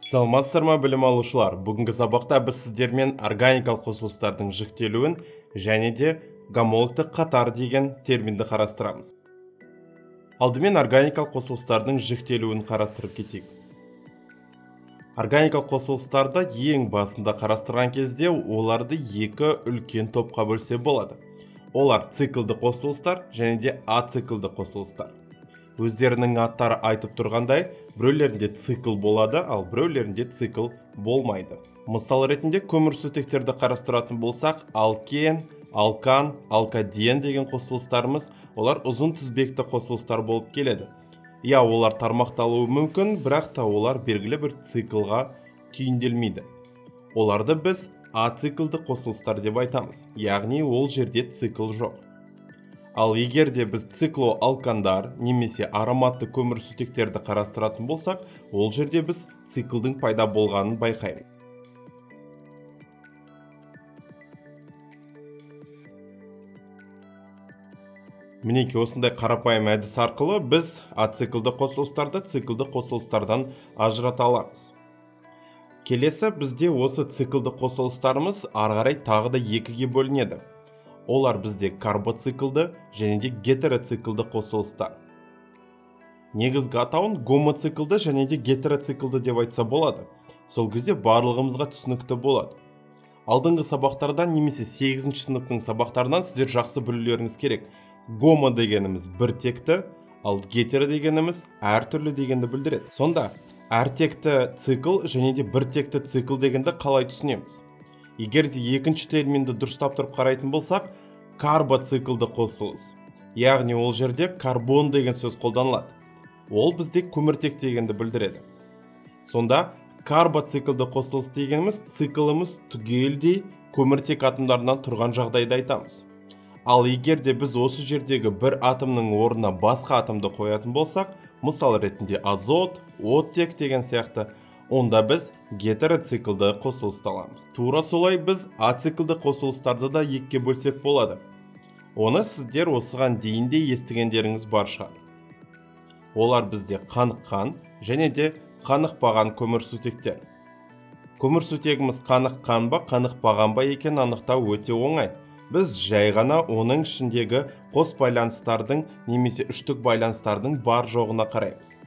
Саламатсыздар ма, білім алушылар! Бүгінгі сабақта біз сіздермен органикалық қосылыстардың жіктелуін және де гомологтық қатар деген терминді қарастырамыз. Алдымен органикалық қосылыстардың жіктелуін қарастырып кетейік. Органикалық қосылыстарды ең басында қарастырған кезде оларды екі үлкен топқа бөлсе болады. Олар циклді қосылыстар және де ациклді қосылыстар. Өздерінің аттары айтып тұрғандай, біреулерінде цикл болады, ал біреулерінде цикл болмайды. Мысал ретінде көмірсутектерді қарастыратын болсақ, алкен, алкан, алкадиен деген қосылыстарымыз, олар ұзын тізбекті қосылыстар болып келеді. Иә, олар тармақталуы мүмкін, бірақ та олар белгілі бір циклға түйінделмейді. Оларды біз ациклді қосылыстар деп айтамыз, яғни ол жерде цикл жоқ. Ал егер де біз циклоалкандар немесе ароматты көмірсутектерді қарастыратын болсақ, ол жерде біз циклдің пайда болғанын байқаймыз. Мінекей, осындай қарапайым әдіс арқылы біз ациклді қосылыстарды циклді қосылыстардан ажырата аламыз. Келесі бізде осы циклді қосылыстарымыз ары қарай тағы да екіге бөлінеді. Олар бізде карбоциклді және де гетероциклді қосылыстар. Негізгі атауын гомоциклді және де гетероциклді деп айтса болады. Сол кезде барлығымызға түсінікті болады. Алдыңғы сабақтардан немесе 8 сыныптың сабақтарынан сіздер жақсы білулеріңіз керек. Гомо дегеніміз бір текті, ал гетеро дегеніміз әртүрлі дегенді білдіреді. Сонда әртекті цикл және де бір текті цикл дегенді қалай түсінеміз? Егер де екінші терминді дұрыстап тұрып қарайтын болсақ, карбоциклді қосылыс. Яғни ол жерде карбон деген сөз қолданылады. Ол бізде көміртек дегенді білдіреді. Сонда карбоциклді қосылыс дегеніміз цикліміз түгелдей көміртек атомдарынан тұрған жағдайды айтамыз. Ал егер де біз осы жердегі бір атомның орнына басқа атомды қоятын болсақ, мысал ретінде азот, оттек деген сияқты, онда біз гетероциклді қосылысты аламыз. Тура солай біз ациклді қосылыстарды да екіге бөлсек болады. Оны сіздер осыған дейін де естігендеріңіз бар шығар. Олар бізде қаныққан және де қанықпаған көмірсутектер. Көмірсутегіміз қаныққан ба, қанықпаған ба екенін анықтау өте оңай. Біз жай ғана оның ішіндегі қос байланыстардың немесе үштік байланыстардың бар жоғына қараймыз.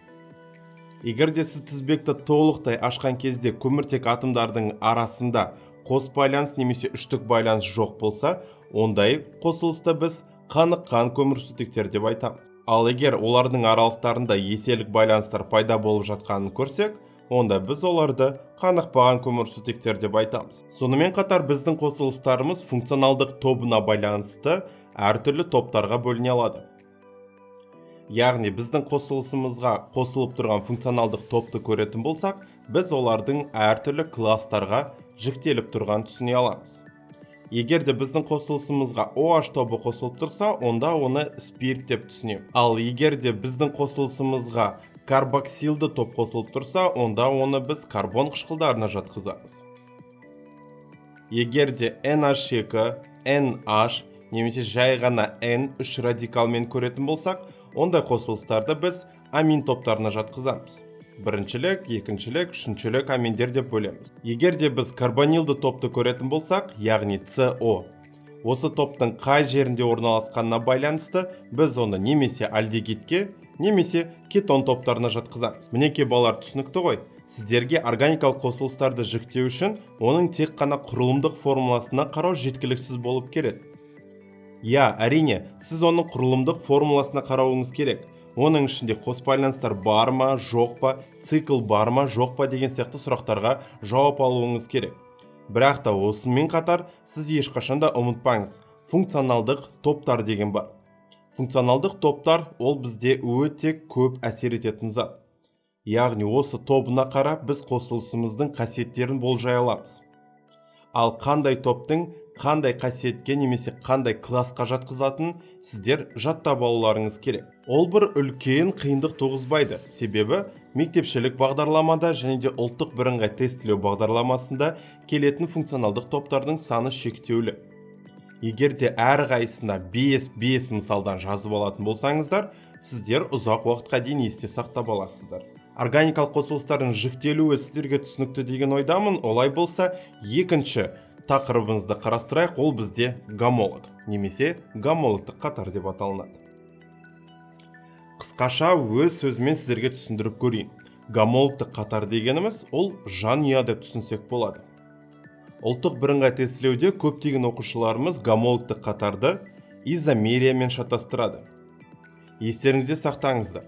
Егер де сіз тізбекті толықтай ашқан кезде көміртек атомдардың арасында қос байланыс немесе үштік байланыс жоқ болса, ондай қосылысты біз қаныққан көмірсутектер деп айтамыз. Ал егер олардың аралықтарында еселік байланыстар пайда болып жатқанын көрсек, онда біз оларды қанықпаған көмірсутектер деп айтамыз. Сонымен қатар біздің қосылыстарымыз функционалдық тобына байланысты әртүрлі топтарға бөліне алады. Яғни біздің қосылысымызға қосылып тұрған функционалдық топты көретін болсақ, біз олардың әртүрлі класстарға жіктеліп тұрғанын түсіне аламыз. Егер де біздің қосылысымызға OH тобы қосылып тұрса, онда оны спирт деп түсінеміз. Ал егер де біздің қосылысымызға карбоксилді топ қосылып тұрса, онда оны біз карбон қышқылдарына жатқызамыз. Егер де NH2, NH немесе жай ғана N үш радикалмен көретін болсақ, ондай қосылыстарды біз амин топтарына жатқызамыз. Біріншілік, екіншілік, үшіншілік аминдер деп бөлеміз. Егер де біз карбонилді топты көретін болсақ, яғни CO, осы топтың қай жерінде орналасқанына байланысты біз оны немесе альдегидке, немесе кетон топтарына жатқызамыз. Мінекей, балалар, түсінікті ғой. Сіздерге органикалық қосылыстарды жіктеу үшін оның тек қана құрылымдық формуласына қарау жеткіліксіз болып келеді. Иә, әрине, сіз оның құрылымдық формуласына қарауыңыз керек. Оның ішінде қос байланыстар бар ма, жоқ па, цикл бар ма, жоқ па деген сияқты сұрақтарға жауап алуыңыз керек. Бірақ та осымен қатар сіз ешқашан да ұмытпаңыз, функционалдық топтар деген бар. Функционалдық топтар ол бізде өте көп әсер ететін зат. Яғни осы тобына қарап біз қосылысымыздың қасиеттерін болжай аламыз. Ал қандай топтың қандай қасиетке немесе қандай классқа жатқызатынын сіздер жаттап алуларыңыз керек. Ол бір үлкен қиындық туғызбайды. Себебі мектепшілік бағдарламада және де ұлттық бірыңғай тестілеу бағдарламасында келетін функционалдық топтардың саны шектеулі. Егер де әрқайсысына 5-5 мысалдан жазып алатын болсаңыздар, сіздер ұзақ уақытқа дейін есте сақтап аласыздар. Органикалық қосылыстардың жіктелуі сіздерге түсінікті деген ойдамын. Олай болса, екінші тақырыбымызды қарастырайық. Ол бізде гомолог немесе гомологтық қатар деп аталынады. Қысқаша өз сөзімен сіздерге түсіндіріп көрейін. Гомологтық қатар дегеніміз ол жанұя деп түсінсек болады. Ұлттық бірыңғай тестілеуде көптеген оқушыларымыз гомологтық қатарды изомериямен шатастырады. Естеріңізде сақтаңыздар.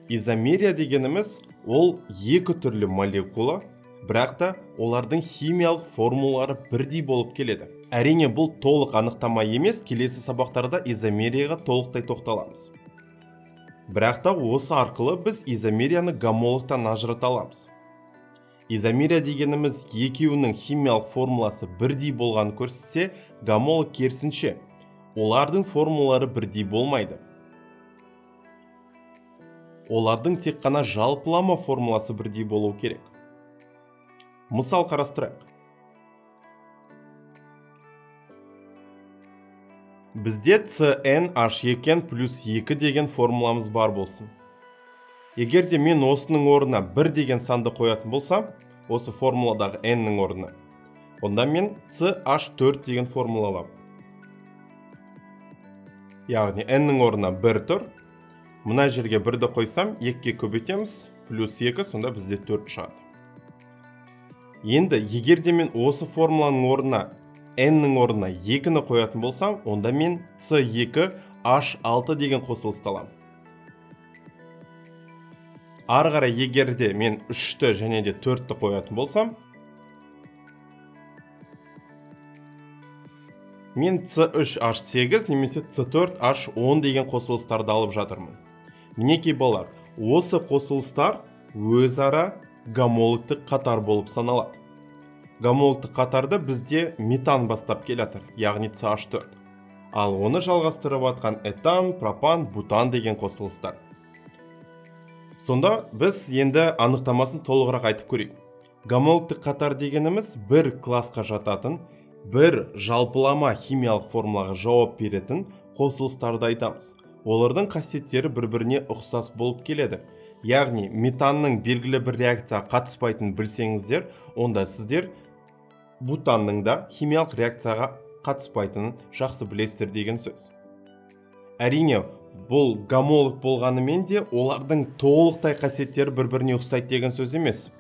Изомерия дегеніміз ол екі түрлі молекула, бірақ та олардың химиялық формулалары бірдей болып келеді. Әрине, бұл толық анықтама емес, келесі сабақтарда изомерияға толықтай тоқталамыз. Бірақ та осы арқылы біз изомерияны гомологтан ажырата аламыз. Изомерия дегеніміз екеуінің химиялық формуласы бірдей болғанын көрсетсе, гомолог керісінше, олардың формулалары бірдей болмайды. Олардың тек қана жалпылама формуласы бірдей болу керек. Мысал қарастырайық. Бізде CnH2n плюс 2 деген формуламыз бар болсын. Егер де мен осының орнына 1 деген санды қоятын болсам, осы формуладағы n-нің орнына, онда мен CH4 деген формула аламын. Яғни n-нің орнына 1 тұр. Мына жерге 1-ді қойсам, 2-ге көбейтеміз, плюс 2, сонда бізде 4 шығады. Енді егер де мен осы формуланың орнына n-нің орнына 2-ні қоятын болсам, онда мен C2H6 деген қосылысты аламын. Ары қарай егер де мен 3-ті және де 4-ті қоятын болсам, мен C3H8 немесе C4H10 деген қосылыстарды алып жатырмын. Мінекей балалар, осы қосылыстар өзара гомологтық қатар болып саналады. Гомологтық қатарды бізде метан бастап келатыр, яғни CH4. Ал оны жалғастырып атқан этан, пропан, бутан деген қосылыстар. Сонда біз енді анықтамасын толығырақ айтып көрейік. Гомологтық қатар дегеніміз бір классқа жататын, бір жалпылама химиялық формулаға жауап беретін қосылыстарды айтамыз. Олардың қасиеттері бір-біріне ұқсас болып келеді. Яғни метанның белгілі бір реакцияға қатыспайтынын білсеңіздер, онда сіздер бутанның да химиялық реакцияға қатыспайтынын жақсы білесіздер деген сөз. Әрине, бұл гомолог болғанымен де олардың толықтай қасиеттері бір-біріне ұқсайды деген сөз емес.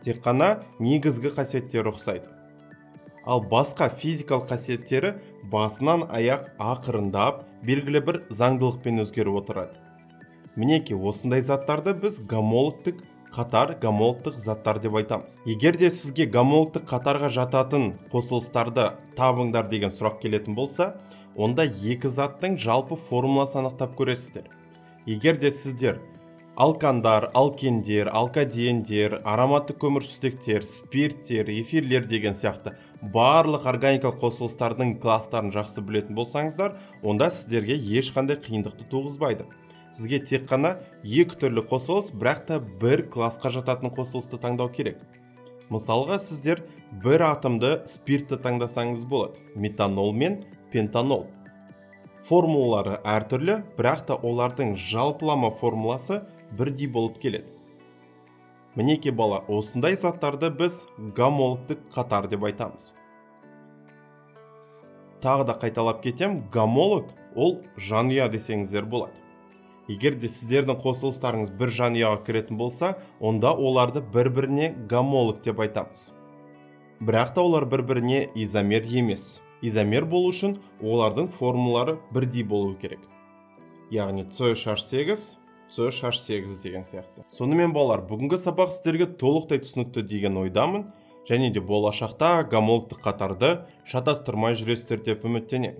Тек қана негізгі қасиеттері ұқсайды. Ал басқа физикалық қасиеттері басынан аяқ ақырындап белгілі бір заңдылықпен өзгеріп отырады. Мінекей, осындай заттарды біз гомологтық қатар, гомологтық заттар деп айтамыз. Егер де сізге гомологтық қатарға жататын қосылыстарды табыңдар деген сұрақ келетін болса, онда екі заттың жалпы формуласын анықтап көресіздер. Егер де сіздер алкандар, алкендер, алкадиендер, ароматты көмірсутектер, спирттер, эфирлер деген сияқты барлық органикалық қосылыстардың класстарын жақсы білетін болсаңыздар, онда сіздерге ешқандай қиындықты туғызбайды. Сізге тек қана екі түрлі қосылыс, бірақ та бір классқа жататын қосылысты таңдау керек. Мысалға, сіздер бір атомды спиртті таңдасаңыз болады. Метанол мен пентанол. Формулалары әртүрлі, бірақ та олардың жалпылама формуласы бірдей болып келеді. Мінекей бала, осындай заттарды біз гомологтық қатар деп айтамыз. Тағы да қайталап кетем, гомолог ол жанұя десеңіздер болады. Егер де сіздердің қосылыстарыңыз бір жанұяға кіретін болса, онда оларды бір-біріне гомолог деп айтамыз. Бірақ та олар бір-біріне изомер емес. Изомер болу үшін олардың формулалары бірдей болу керек. Яғни C3H8, C3H8 деген сияқты. Сонымен балалар, бүгінгі сабақ сіздерге толықтай түсінікті деген ойдамын. Және де болашақта гомологтық қатарды шатастырмай жүресіздер деп үміттенемін.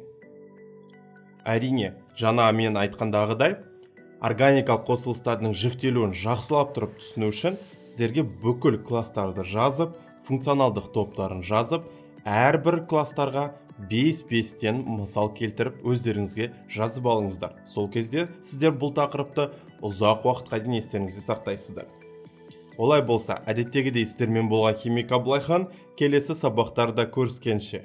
Әрине, жаңа мен айтқандағыдай, органикалық қосылыстардың жіктелуін жақсылап тұрып түсіну үшін сіздерге бүкіл класстарды жазып, функционалдық топтарын жазып, әрбір класстарға 5-5-тен мысал келтіріп өздеріңізге жазып алыңыздар. Сол кезде сіздер бұл тақырыпты ұзақ уақытқа дейін естеріңізде сақтайсыздар. Олай болса, әдеттегідей сіздермен болған химик Абылайхан, келесі сабақтарда көріскенше.